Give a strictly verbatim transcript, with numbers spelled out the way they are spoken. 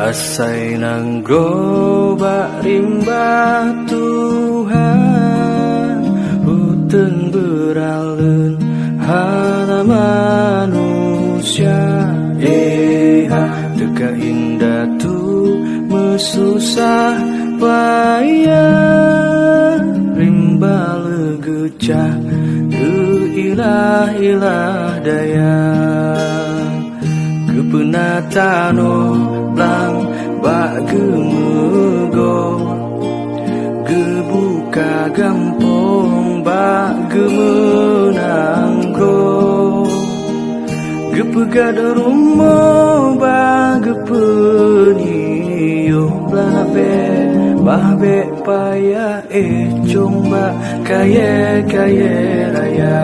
Asai nanggroe bak rimba Tuhan, uteuen beuraleuen hana manusia. Eh, teuka indatu meususah payah, rimba leugeucah keu ilah-ilah dayah. Geupeuna tanoh blang bak geumeugoe, geubuka gampông bak geumeunang groe, geupeugét rumoh bak geupeuniyueng blah bék, bah bék payah éh cong bak kayée-kayée raya.